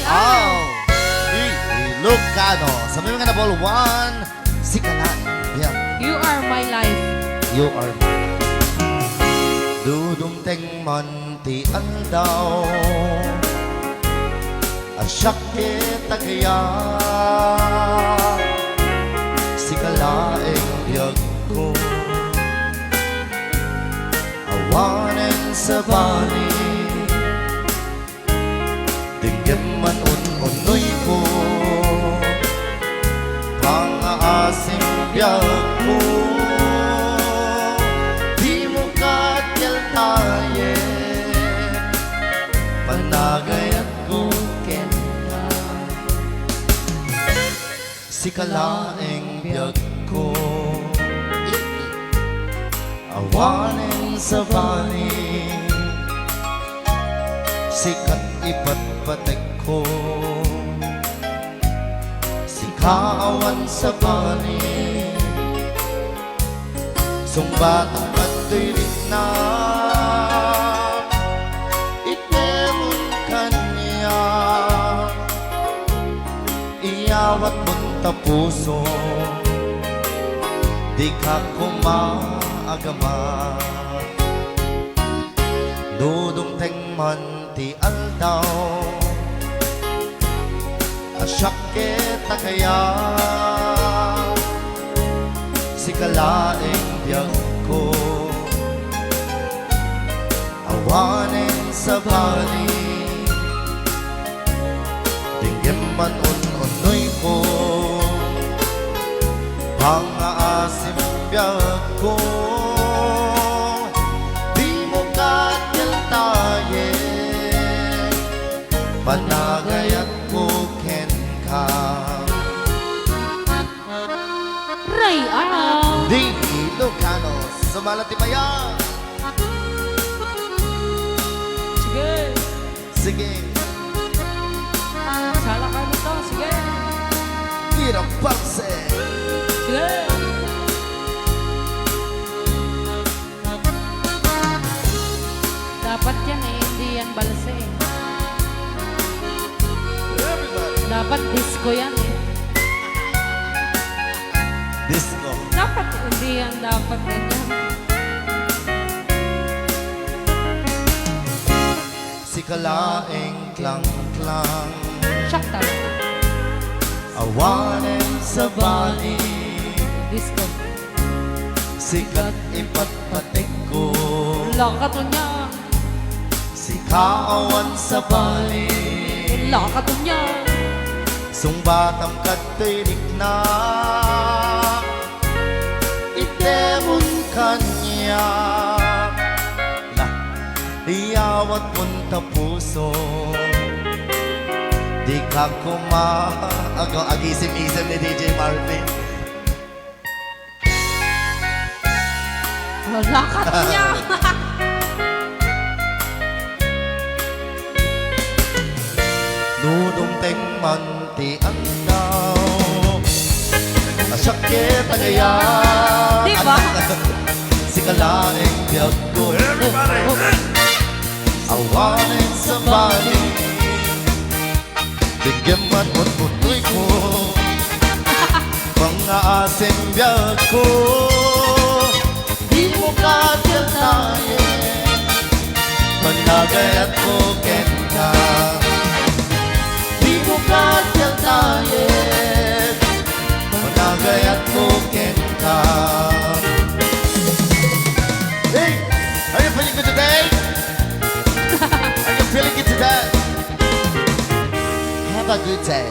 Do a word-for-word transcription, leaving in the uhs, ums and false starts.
Aw! Ilocano. Sa may mga nabol, one, sika laeng biag. You are my life. You are my life. Dudumteng man ti aldaw a siak ket agaya, sika laeng biagko. Awanen sabali, denggem man un-unoyko, pangaasim biagko. Dimo ket dialtayen, panagayatko kenka. Sika laeng biagko. Awanen sabali, sika ipatpatekko. Sika awan sabali, sungbatam kadtoy riknak. Itemon kaniak, iyawatmon ta puso, dika koma agama. Dudumteng man ti aldaw a siak ket agaya, sika laeng biagko. Awanen sabali, denggem man un-unoyko, pangaasim biagko. Dimo ket dialtayen, panagayatko kenka. Ray, ah. Di Ilocano, sumala ti mayat. Sige. Sige. Sala ka nito, sige. Tira, pagse. Sige. Dapat yan eh, hindi yan balse eh. Everybody. Dapat disco yan eh. Disco. Dapat hindi yan, dapat ganyan. Sika laeng klangklang. Siak talaga. Awanen sabali. Disco. Sika ipatpatekko. Lakaton niya. Sika awan sabali. Lakaton niya. Sungbatam kadtoy riknak. Itemon kaniak. La, iyawatmon ta puso. Dika koma, ag-, agisim-isim ni D J Marvin. Lakat niya. Dudumteng man ti aldaw a siak ket agaya. Di ba? Sika laeng biagko. Everybody. Awanen sabali. Denggem man un-unoyko, pangaasim biagko. Dimo ket dialtayen, panagayatko kenka. Dimo ket dialtayen, panagayatko kenka. Hey, are you feeling good today? Are you feeling good today? Have a good day.